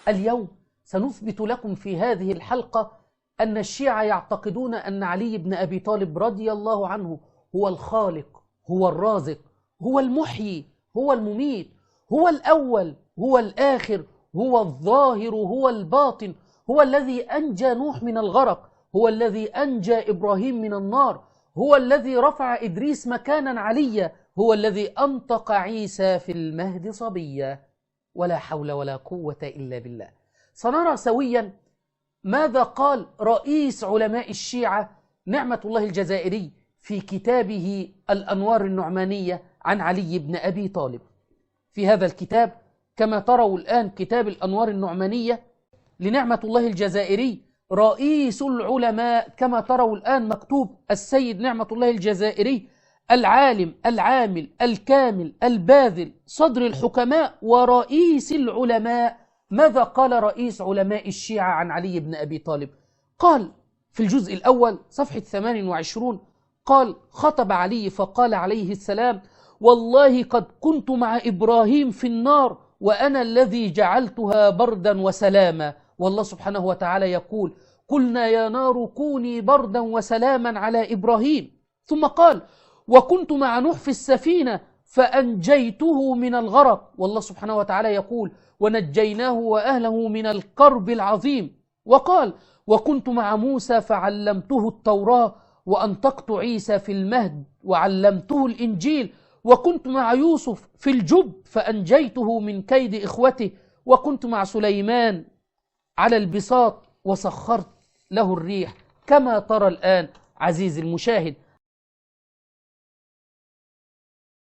اليوم سنثبت لكم في هذه الحلقة أن الشيعة يعتقدون أن علي بن أبي طالب رضي الله عنه هو الخالق، هو الرازق، هو المحيي، هو المميت، هو الأول، هو الآخر، هو الظاهر، هو الباطن، هو الذي أنجى نوح من الغرق، هو الذي أنجى إبراهيم من النار، هو الذي رفع إدريس مكانا عليا، هو الذي أنطق عيسى في المهد صبيا. ولا حول ولا قوة إلا بالله. سنرى سويا ماذا قال رئيس علماء الشيعة نعمة الله الجزائري في كتابه الأنوار النعمانية عن علي بن أبي طالب. في هذا الكتاب كما تروا الآن كتاب الأنوار النعمانية لنعمة الله الجزائري رئيس العلماء، كما تروا الآن مكتوب السيد نعمة الله الجزائري العالم العامل الكامل الباذل صدر الحكماء ورئيس العلماء. ماذا قال رئيس علماء الشيعة عن علي بن أبي طالب؟ قال في الجزء الأول صفحة 28 قال: خطب علي فقال عليه السلام: والله قد كنت مع إبراهيم في النار وأنا الذي جعلتها بردا وسلاما. والله سبحانه وتعالى يقول: قلنا يا نار كوني بردا وسلاما على إبراهيم. ثم قال: وكنت مع نوح في السفينة فأنجيته من الغرق. والله سبحانه وتعالى يقول: ونجيناه وأهله من الكرب العظيم. وقال: وكنت مع موسى فعلمته التوراة وأنطقت عيسى في المهد وعلمته الإنجيل. وكنت مع يوسف في الجب فأنجيته من كيد إخوته. وكنت مع سليمان على البساط وسخرت له الريح. كما ترى الآن عزيزي المشاهد